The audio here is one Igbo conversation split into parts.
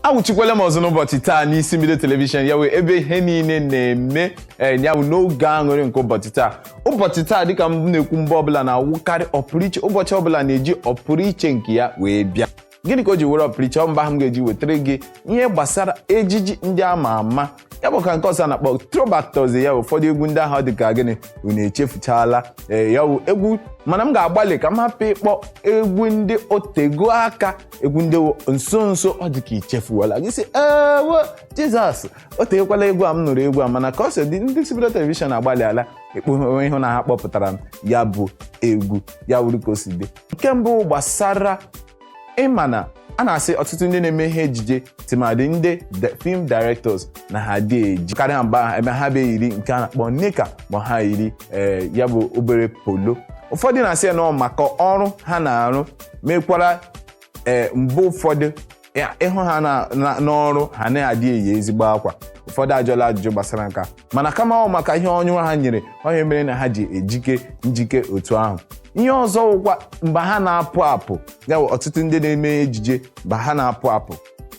Awụchikwala m ọzọ n'ụbọchị taa n'Isi Mbido Television, ya wee ebe ihe niile na-eme. Ya bụ n'oge aṅụrị nke ụbọchị taa. Ụbọchị taa, dịka m na-ekwu mgbe ọbụla, na-awụkarị ọpụrụiche. Ụbọchị ọbụla na-eji ọpụrụiche nke ya wee bịa. Gịnị ka o ji were ọpụrụiche? Ọ mba m ga-eji wetara gị ihe gbasara ejiji ndị ama ama, ya bụ ka nke ọzọ a na-akpọ Throwback Thursday. Ya bụ ụfọdụ egwu ndị ahụ dị ka gịnị, unu echefuchala. Ee, ya bụ egwu, mana m ga-agbalị ka m hapụ ịkpọ egwu ndị otego aka, egwu ndị nso nso ọ dị ka ichefuwala gị sị, "Ewo Jizọs, o teekwala egwu a m nụrụ egwu a." Mana ka ọ sị dị, ndị Isi Mbido Television agbalịala ịkpụ ịhụ na ha kpọpụtara m ya bụ egwu. Ya wuru ka o si dị. Nke mbụ gbasara ịma na a na-asị ọtụtụ ndị na-eme ihe ejije, tụmadị ndị film directors, na ha dị eji karịa mgbe ebe ha bụ eyiri nke a na-akpọ knicker, ma ha yiri ee ya bụ obere polo. Ụfọdụ na-asị ya na ọ maka ọrụ ha na-arụ mekwara. Ee, mgbe ụfọdụ ịhụ ha n'ọrụ, ha na-adị eyi ezigbo akwa. Ụfọdụ ajụọla ajụjụ gbasara nka, mana kama ọ maka ihe ọnyụ ha nyere onye mere na ha ji ejike njike otu ahụ. Ihe ọzọ wụkwa mgbe ha na-apụ apụ, ya bụ ọtụtụ ndị na-eme ejije, mgbe ha na-apụ apụ,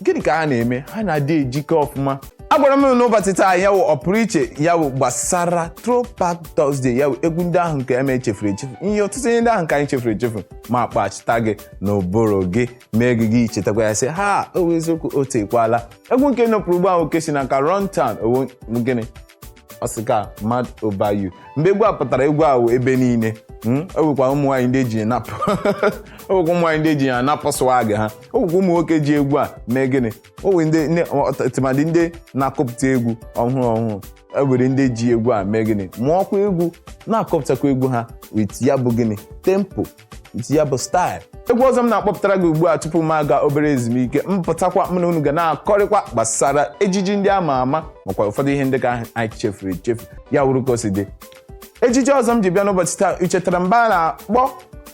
gịnị ka ha na-eme? Ha na-adị ejike ọfụma. Agwara m n'ụbọchị taa ya wụ ọpụrụ iche, ya wụ gbasara Throwback Thursday, ya wụ egwu ndị ahụ nke eme echefuru echefu, ihe ọtụtụ ihe ndị ahụ nke anyị chefuru echefu, ma kpachita gị n'ụbụrụ gị, mee gị gị chetakwa ya, sị ha o eziokwu, o tekwala. Egwu nke nọpụrụ ugbu ahụ ke si na nka Runtown, owo gịnị ọ sị ka "Mad Over You". Mgbe egwu a pụtara, egwu a wụ ebe niile. O nwekwa ụmụ nwaanyị ndị eji napụ, o nwekwa ụmụ nwaanyị ndị eji ya napụ swag ha, o nwekwa ụmụ nwoke ji egwu a mee gịnị, o nwere ndị tụmadị ndị na-akọpụta egwu ọhụrụ ọhụrụ. E nwere ndị ji egwu a mee gịnị, mụọkwa egwu, na-akọpụtakwa egwu ha with ya bụ gịnị, tempo, with ya bụ style. Egwu ọzọ m na-akpọpụtara gị ugbu a, tupu m aga obere ezumike, mpụtakwa m na unu ga na-akọrịkwa gbasara ejiji ndị ama ama, makwa ụfọdụ ihe ndị ka anyị chefuru echefu. Ya wuru ka o si dị. Ejiji ọzọ m ji bịa n'ụbọchị taa, ichetara mgbe a na-akpọ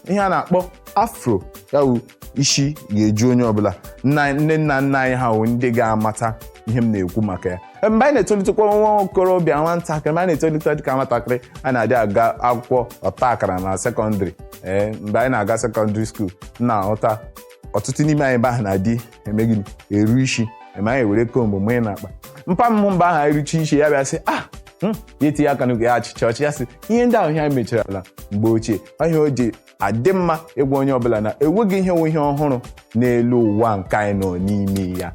ihe a na-akpọ afro? Ya wụ isi ga-eju onye ọbụla. Nna nne nna nna anyị ha wụ ndị ga-amata ihe m na-ekwu maka ya. Mgbe anyị na-etolitekwa, nwa okorobịa, nwatakịrị, mgbe anyị na-etolite dịka nwatakịrị, a na-adị aga akwụkwọ ọta akara na secondary. Ee, mgbe anyị na-aga secondary school, m na-ahụta ọtụtụ n'ime anyị ebe ahụ na-adị eme gịnị, eru isi eme. Anyị were comb mụ na akpa mpa m. Mgbe ahụ erucha isi ya, bịa sị, "Ah," ya etinye aka n'oge ya, achịcha ọchị. Ya sị ihe ndị ahụ ihe anyị mecharala mgbe ochie. Ihe o ji adị mma ịgwa onye ọbụla na enweghị ihe nwe ihe ọhụrụ n'elu ụwa nke anyị nọ n'ime ya.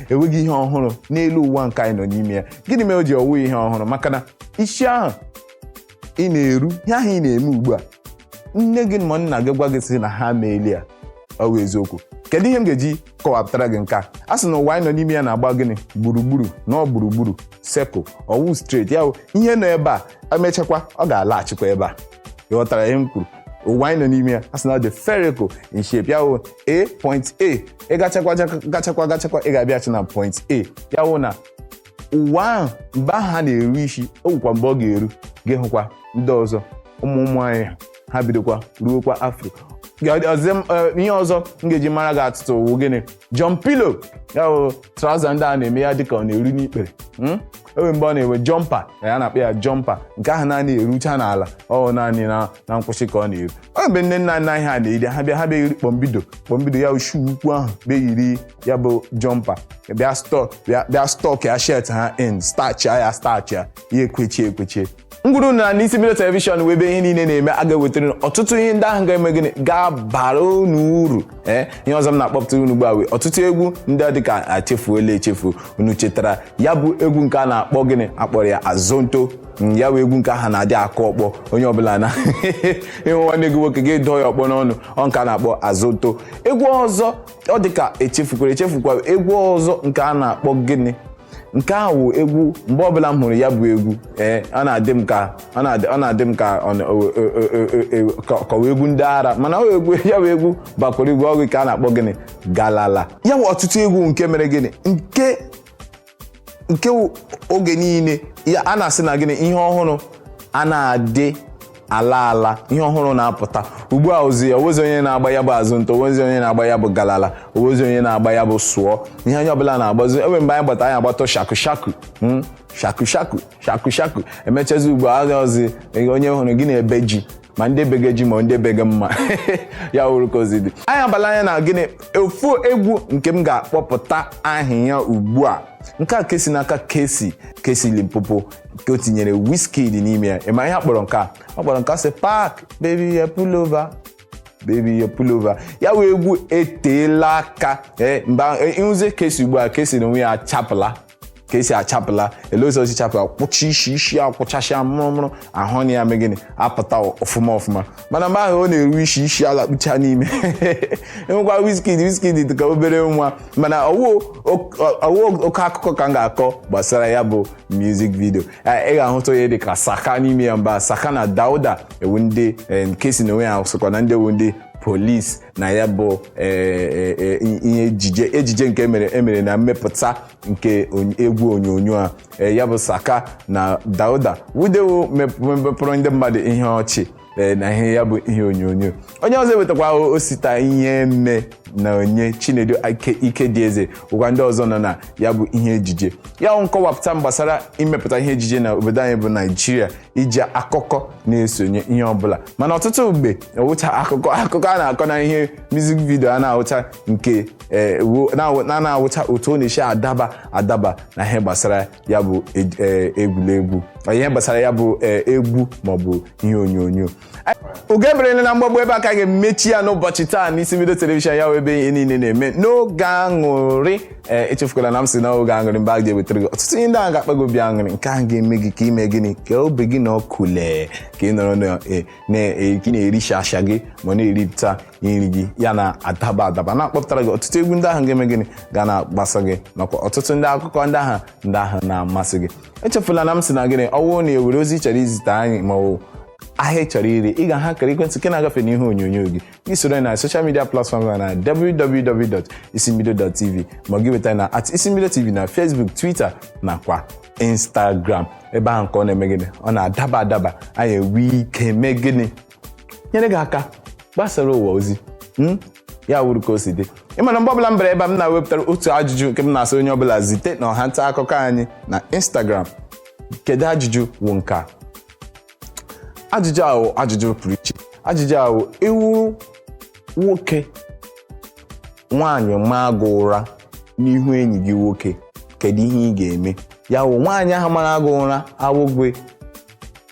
Enweghị ihe ọhụrụ n'elu ụwa nke anyị nọ n'ime ya. Gịnị mere o ji ọwụ ihe ọhụrụ? Maka na isi ahụ ị na-eru, ihe ahụ ị na-eme ugbu a, nne gị ma nna gị gwa gị sị na ha meeli ya, ọ bụ eziokwu. Kedu ihe m ga-eji kọwapụtara gị nke a? A sị na ụwa anyị nọ n'ime ya na-agba gịnị, gburugburu, na ọ gburugburu, circle, ọwụ straight. Ya bụ ihe nọ ebe a, emechakwa ọ ga-alaghachikwa ebe a. Ị ghọtara ihe m kwuru? Ụwa anyị nọ n'ime ya, a sị na ọ dị spherical in shape. Ya wụ A point A, ị gachakwa gachakwa gachakwa, ị ga-abịachi na point A. Ya wụ na ụwa ahụ, mgbe ahụ ha na-eru isi, o nwekwa mgbe ọ ga-eru gị hụkwa ndị ọzọ, ụmụ ụmụ anyị ha bidokwa ruokwa afro. Ọzọ, ihe ọzọ m ga-eji mara gị atụtụ wụ gịnị? Jumpilo. Ya wụ trouser ndị a na-eme ya dịka ọ na-eru n'ikpere. Enwe mgbe ọ na-ewe jumper, ya na-akpọ ya jumper, nke ahụ naanị erucha n'ala, ọ naanị na nkwụsị ka ọ na-eru. Ọ mgbe nne nna nna anyị ha na-eri, ha bịa, ha bịa yiri kpọmbido kpọmbido, ya shoe ukwu ahụ, bịa yiri ya bụ jumper, bịa stọ bịa tuck ya shirt ha in, starch ya, starch ya, ya ekwechie ekwechie. Ngwuru na n'Isi Mbido Television wee ebe ihe niile na-eme, a ga-ewetara ọtụtụ ihe ndị ahụ ga-eme gịnị, ga-abara unu uru. Ee, ihe ọzọ m na-akpọpụtara unu ugbu a wee ọtụtụ egwu ndị ọ dịka echefuola echefu. Unu chetara ya bụ egwu nke a na-akpọ gịnị, akpọrọ ya Azonto? Ya bụ egwu nke ahụ na-adị akụ ọkpọ, onye ọbụla na ịhụ nwanne gị nwoke, gị dọọ ya ọkpọ n'ọnụ, ọ nke a na-akpọ Azonto. Egwu ọzọ ọ dịka echefukwara echefukwa, egwu ọzọ nke a na-akpọ gịnị? Nke ahụ wụ egwu mgbe ọbụla m hụrụ ya bụ egwu, ee, ọ na-adị m ka ọ na- o- o- o- o- ka ọ wụ egwu ndị ara, mana ọ egwu ya bụ egwu bakwara egwu ọgụ ka a na-akpọ gịnị, Galala. Ya bụ ọtụtụ egwu nke mere gịnị, nke oge niile ya a na-asị na gịnị, ihe ọhụrụ a na-adị ala ala, ihe ọhụrụ na-apụta ugbu a. Ozi onwezi onye na-agba ya bụ Azonto, onwezi onye na-agba ya bụ Galala, onwezi onye na-agba ya bụ sụọ. Ihe onye ọbụla na-agbazi, enwe mgbe anyị gbata, anyị agbatọ shaku shaku, shaku shaku shaku shaku, emechazi ugbu a ozi onye hụrụ gị na-ebe ji Ma ndị bege ji ma ndị bege mma, ya wụrụ ka ozi dị. Anyị abala anya na gịnị? Ofu egwu nke m ga-akpọpụta aha ya ugbu a, nke a kesi n'aka Kcee, Kcee Limpopo, nke o tinyere Wizkid n'ime ya. Ị ma ihe a kpọrọ nke a? Ọ kpọrọ nke a sị, "Park baby ya pull over, baby ya pull over." Ya wee egwu eteela aka. Ee, mba ịhụzie Kcee ugbu a, Kcee na onwe ya achapụla. Kcee achapụla ele ụzọ si chapụla, kwụcha isi isi akwụchasịa mụrụmụrụ ahụ na ya mee gịnị, apụta ọfụma ọfụma. Mana mgbe ahụ ọ na-eru isi isi ala kpucha n'ime. Enwekwa Wizkid. Wizkid dị ka obere nwa, mana ọwụ oke akụkọ ka m ga-akọ gbasara ya bụ music video. Ị ga-ahụta onye dị ka Saka n'ime ya. Mba, Saka na Dauda ewu ndị Kcee na onwe ya sokwa na ndị ewu ndị polisi na ya bụ ihe ejije nke emere na mmepụta nke egwu onyonyo a. Ya bụ Saka na Dauda wudewo mepụrụ ndị mmadụ ihe ọchị na ihe ya bụ ihe onyonyo. Onye ọzọ ewetakwa Osita ihe mme na onye Chinedu Ike dị eze bụkwa ndị ọzọ nọ na ya bụ ihe ejije. Ya bụ nkọwapụta m gbasara imepụta ihe ejije na obodo anyị bụ Naijiria, iji akụkọ na-esonye ihe ọbụla. Mana ọtụtụ mgbe ewụcha akụkọ a na-akọ na ihe music video a na-ahụcha nke na na-awụcha otu ọ na-esi adaba adaba na ihe gbasara ya bụ egwuregwu, ihe gbasara ya bụ egwu maọbụ ihe onyonyo. Ugo eberele na mgbagbo ebe aka ga-emechi ya n'ụbọchị taa n'Isi Mbido Television, ya wee ebe ihe niile na-eme n'oge aṅụrị. Ee, echefukwala na m si n'oge aṅụrị mgbe a ga-ewetara gị ọtụtụ ihe ndị ahụ ga-akpa gị obi aṅụrị, nke ahụ ga-eme gị ka ime gịnị, ka obi gị na ọkụlee, ka ị nọrọ ka ị na-eri shasha gị ma ọ na-eripụta nri gị, ya na-adaba adaba, na-akpọpụtara gị ọtụtụ egwu ndị ahụ ga-eme gịnị, ga na-agbasa gị, nakwa ọtụtụ ndị akụkọ ndị ahụ na-amasị gị. Echefula na m si na gịnị, ọwụ na ewere ozi ị chọrọ izite anyị ma ọ bụ ahịa ị chọrọ ire, ị ga-aha akara ekwentị nke na-agafe n'ihu onyonyo gị, gị soro na social media platform na www.isimbido.tv, ma gị weta na @isimbidotv na Facebook, Twitter nakwa Instagram. Ebe ahụ nke ọ na-eme gịnị, ọ na-adaba adaba. Anyị enwe ike mee gịnị, nyere gị aka gbasara ụwa ozi. Ya wuru ka o si dị. Ịmana mgbe ọbụla m bịara ebe a, m na-ewepụtara otu ajụjụ nke m na-asị onye ọbụla zite na ọha nta akụkọ anyị na Instagram. Kedu ajụjụ wụ nke a? Ajụjụ ahụ, ajụjụ pụrụ iche. Ajụjụ ahụ ewuru nwoke nwaanyị maa gị ụra n'ihu enyi gị nwoke, kedu ihe ị ga-eme? Ya wụ nwaanyị ahụ mara gị ụra awụghị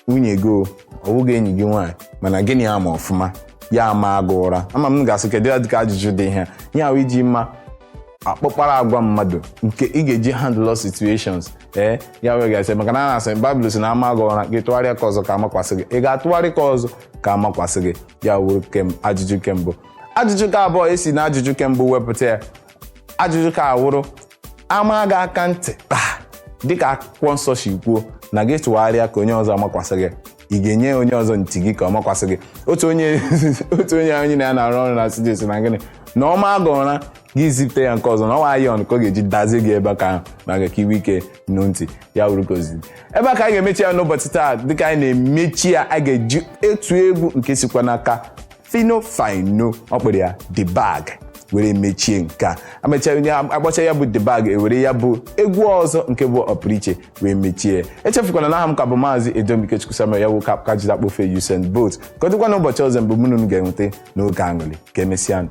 nwunye gị o, ọ bụghị enyi gị nwaanyị, mana gịnị ya ma ọfụma ya ama gị ụra. Ama m ga-asị kedu ya dịka ajụjụ dị ihe a ya wụ iji mma akpọkpara agwa mmadụ nke ị ga-eji handle situations. Ee, ya wee gasị maka na a na-asị, Baịbụl sị na ama gị ụra, gị tụgharịa ka ọzọ ka amakwasị gị. Ị ga-atụgharị ka ọzọ ka amakwasị gị? Ya wụrụ kem ajụjụ kembụ. Ajụjụ ka abụọ esi na ajụjụ kembụ wepụta ya. Ajụjụ ka awụrụ, ama gị aka ntị kpaa dịka Akwụkwọ Nsọ si kwuo na gị tụgharịa ka onye ọzọ amakwasị gị, ị ga-enye onye ọzọ ntị gị ka ọ makwasị gị? Otu onye anyị na ya na-arụ ọrụ na studio si na gịnị, na ọma gị ụra, gị zipụta ya nke ọzọ, na ọnwa ayọn ka ọ ga-eji dazie gị ebe ka ahụ maka ka iwe ike nụ ntị. Ya wuru ka ozizi ebe a ka anyị ga-emechi ya n'ụbọchị taa. Dịka anyị na-emechi ya, a ga-eji etu egwu nke sikwa n'aka Fino Fino, ọ kpọrọ ya The Bag, were mechie nke a. Amecha onye agbacha ya bụ The Bag, ewere ya bụ egwu ọzọ nke bụ ọpụrụiche wee mechie. Echefukwana na aha m ka bụ Maazị Edomikechukwu Samuel, ya bụ ka jide akpọfe Usain Bolt. Ka ọ dịkwa n'ụbọchị ọzọ mgbe mụ na unu ga-enweta n'oge aṅụrị. Ka emesịanụ.